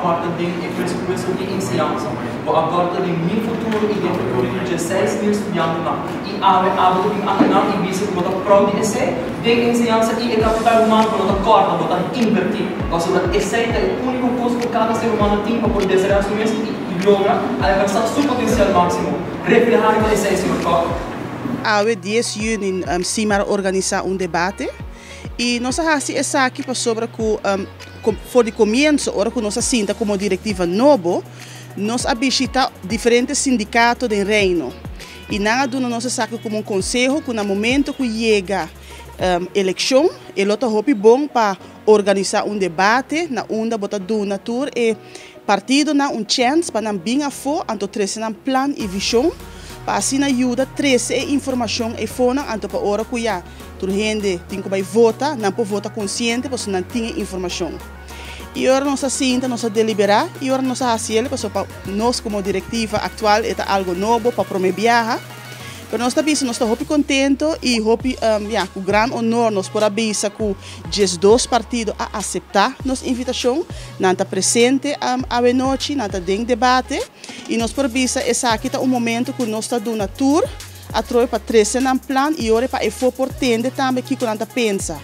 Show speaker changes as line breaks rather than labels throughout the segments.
kòrta den e presupuesto di enseñansa. Bo a kòrta den mi futuro i den futuro di 16.000 studiantenan. I awe abo ta bin akinan i bisa ku bo ta proud di esei? Den enseñansa i e kapital humano bo no ta kòrta, bo ta invertí. Pasobra esei ta e úniko kos ku kada ser humano tin pa por desaroyá su mes i logra alkansá su potensial máksimo. Reflehá riba esei, señor Kok.
Awe 10 yüni SIMAR a organisá un debate i nos a hasi esaki pasobra ku for di komienso ora ku nos a sinta komo direktiva nobo nos a bishita diferente sindikato den Reino i nan a duna nos esaki komo un konseho ku na momento ku yega elekshon e lo ta hopi bon pa organisá un debate na unda bo ta duna tur e partidonan un chèns pa nan bin afó anto trese nan plan i vishon pa asina yuda trese e informashon eifonan anto pa ora ku ya tur hende tin ku bai vota nan por vota konsiente pasobra nan tin e informashon. I ora nos a sinta nos a deliberá i ora nos a hasi el pasobra pa nos komo direktiva aktual e ta algo nobo pa promé biaha. Pero nos ta bisa nos ta hopi contento y hopi ya cu gran honor nos por a bisa cu 12 partido a acepta nos invitacion. Nan ta presente awe nochi, nan ta den debate y nos por bisa esaki ta un momento cu nos ta duna tur atrobe pa trece nan plan y ora pa efo por tende tambe kico nan ta pensa.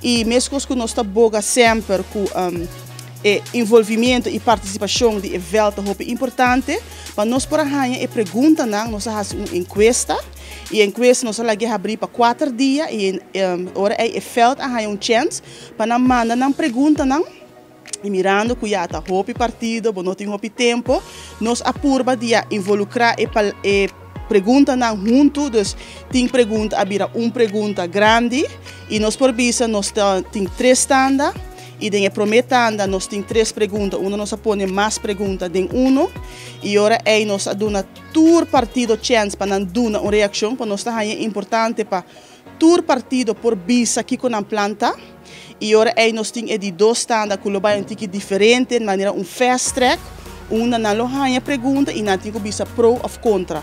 Y mescos cu nos ta boga semper cu e envolvimiento y participacion di e veld ta hopi importante. Pa nos por a haña e preguntanan nos a hasi un enkuesta i e enkuesta nos a lag'é habrí pa 4 dia i ora ei e veld a haña un chèns pa nan manda nan preguntanan i mirando ku ya ta hopi partido bo no tin hopi tempu nos a purba di a involukrá e e preguntanan huntu, dus tin pregunta a bira un pregunta grandi i nos por bisa nos ta tin tres tanda. I den e promé tanda nos tin tres pregunta, unda nos a pone mas pregunta den uno. I ora ei nos a duna tur partido chèns pa nan duna un reakshon, pa nos ta haña importante pa tur partido por bisa kiko nan plan ta. I ora ei nos tin e di dos tanda ku lo bai un tiki diferente, manera un fast track, unda nan lo haña pregunta i nan tin ku bisa pro òf kontra.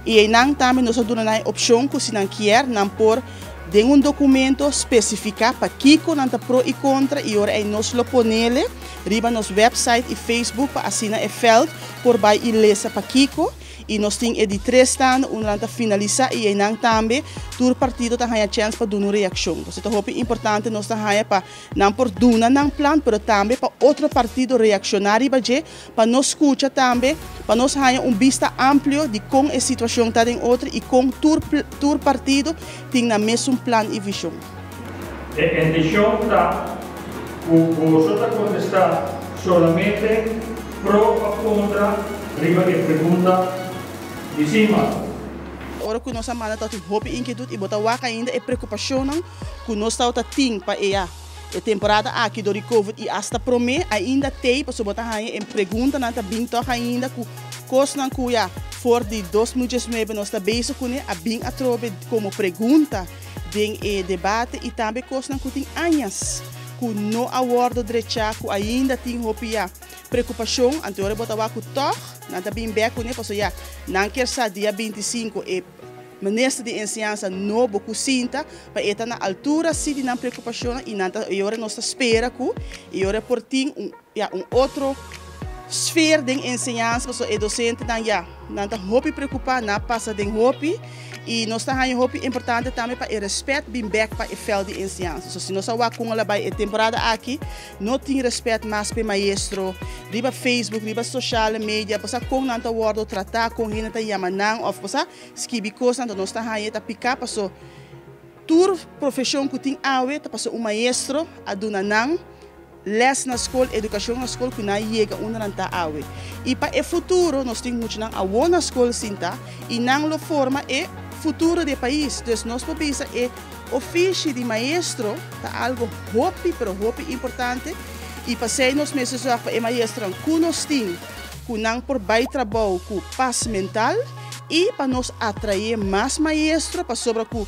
I einan tambe nos a duna nan e opshon ku si nan kier nan por den un dokumento spesifiká pakiko nan ta pro i kontra i ora ei nos lo ponele riba nos website i Facebook pa asina e veld por bai i lesa pakiko. I nos tin e di tres tanda unda nan ta finalisá i einan tambe tur partido ta haña chèns pa duna un reakshon. Entonces ta hopi importante nos ta haña pa nan por duna nan plan pero tambe pa otro partido reakshoná riba dje pa nos skucha tambe, pa nos haña un bista amplio di kon e situashon ta den otro i kon tur tur partido tin nan mesun plan i vishon.
E intishon ta ku boso ta kontestá solamente pro òf kontra riba e pregunta di sima.
Ora ku nos a manda tabatin hopi inkietut i bo ta wak ainda e preokupashonnan ku nos tabata tin pa e ya. E temporada aki dor di covid i asta promé ainda tei pasobra bo ta haña e preguntanan ta bin tòg ainda ku kosnan ku ya for di 2019 nos ta bezig kuné a bin atrobe komo pregunta den e debate i tambe kosnan ku tin añas ku no a wòrdu drechá ku ainda tin hopi ya preokupashon. Anto ora bo ta wak ku tòg nan ta bin bèk kuné pasobra ya nan kier sa dia 25 e Minister di Enseñansa nobo ku sinta pa e ta na altura si di nan preokupashonnan i nan ta i ora nos ta spera ku i ora por tin un ya un otro sfeer den enseñansa pasobra e dosentenan ya nan ta hopi preokupá, nan a pasa den hopi i nos ta haña hopi importante tambe pa e rèspèt bin bèk pa e vèlt di enseñansa. So si nos a wak kon a bai e temporada aki no tin rèspèt mas pa e maestro riba Facebook, riba sociale media, pasobra kon nan ta wòrdu tratá, kon hende ta yama nan òf pasobra skibi kosnan ta nos ta haña ta piká paso tur profeshon ku tin awe ta paso un maestro a duna nan lès na skol, edukashon na skol ku nan yega unda nan ta awe. I pa e futuro nos tin muchanan awor na skol sinta i nan lo forma e futuro di e pais. Dus nos por bisa e ofishi di maestro ta algo hopi pero hopi importante i pasei nos mester zorg pa e maestronan ku nos tin ku nan por bai trabou ku pas mental i pa nos atraé mas maestro pasobra ku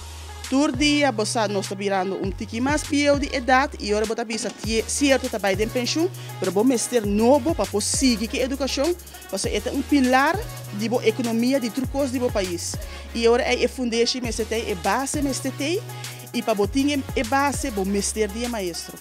tur dia bo sa nos ta birando un tiki mas bieu di edat i ora bo ta bisa sierto ta bai den penshun pero bo mester nobo pa por sigui ku e edukashon pasobra e ta un pilar di bo ekonomia di tur kos di bo pais i ora ei e fundeshi mester t'ei, e base mester t'ei i pa bo tin e base bo mester di e maestro.